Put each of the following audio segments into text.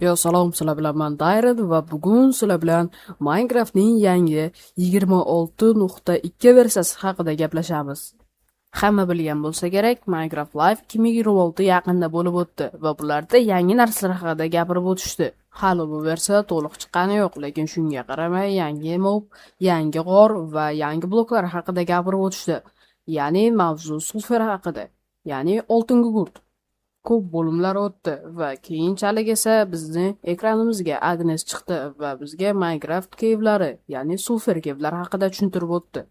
Yo, salom, sizlar bilan man Dayron va bugun sizlar bilan Minecraftning yangi 26.2 versiyasi haqida gaplashamiz. Hamma bilgan bo'lsa kerak, Minecraft Live 2026 yaqinda bo'lib o'tdi va bularda yangi narsalar haqida gapirib o'tishdi. Hali bu versiya to'liq chiqqani yo'q, lekin shunga qaramay yangi mob, yangi g'or va yangi bloklar haqida gapirib o'tishdi. Ya'ni mavzu sulfur haqida, ya'ni oltin gugurt. Ko'p bo'limlar o'tdi va keyinchalik esa bizni ekranimizga Agnes chiqdi va bizga Minecraft cave'lari, ya'ni sulfur cave'lar haqida tushuntirib o'tdi.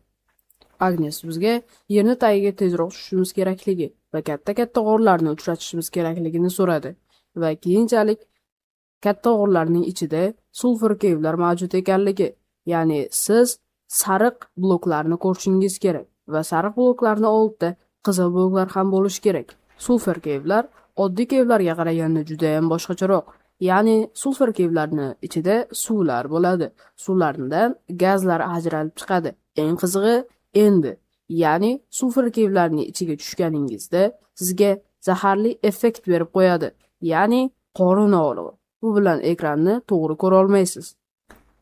Agnes bizga yerni tagiga tezroq tushishimiz kerakligi va katta-katta g'orlarni uchratishimiz kerakligini so'radi va keyinchalik katta g'orlarning ichida sulfur cave'lar mavjud ekanligi, ya'ni siz sariq bloklarni ko'rishingiz kerak va sariq bloklarni oldida qizil bloklar ham bo'lishi kerak. Sulfur cave'lar oddiy cave'larga qaraganda judayam boshqacharoq. Ya'ni sulfur cave'larni ichida suvlar bo'ladi. Suvlardan gazlar ajralib chiqadi. Eng qizig'i endi, ya'ni sulfur cave'larning ichiga tushganingizda sizga zaharli effekt berib qo'yadi. Ya'ni qorin og'rig'i. Bu bilan ekranni to'g'ri ko'ra olmaysiz.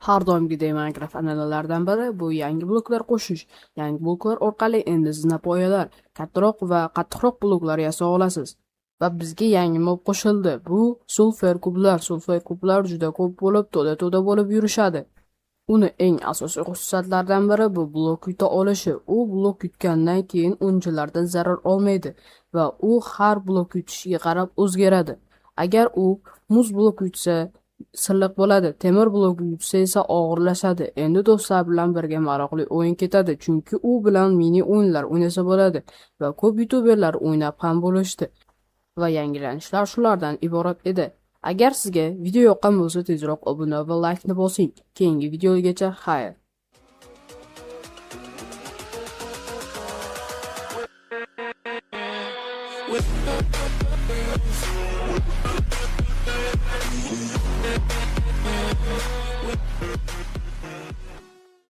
Har doimgidek Minecraft an'analaridan biri bu yangi bloklar qo'shish. Yangi bloklar orqali endi zinapoyalar, kattaroq va qattiqroq bloklar yasa olasiz. Va bizga yangi mob qo'shildi. Bu sulfur kublar. Sulfur kublar juda ko'p bo'lib, to'da-to'da bo'lib yurishadi. Uni eng asosiy xususiyatlaridan biri bu blok yuta olishi. U blok yutgandan keyin o'yinchilardan zarar olmaydi va u har blok yutishiga qarab o'zgaradi. Agar u muz blok yutsa silliq bo'ladi, temir blok yutsa esa og'irlashadi. Endi do'stlar bilan birga maroqli o'yin ketadi, chunki u bilan mini o'yinlar o'ynasa bo'ladi va ko'p youtuberlar o'ynab ham bo'lishdi. Va yangilanishlar shulardan iborat edi. Agar sizga video yoqqan bo'lsa, tezroq obuna va laykni bosing. Keyingi videogacha xayr. With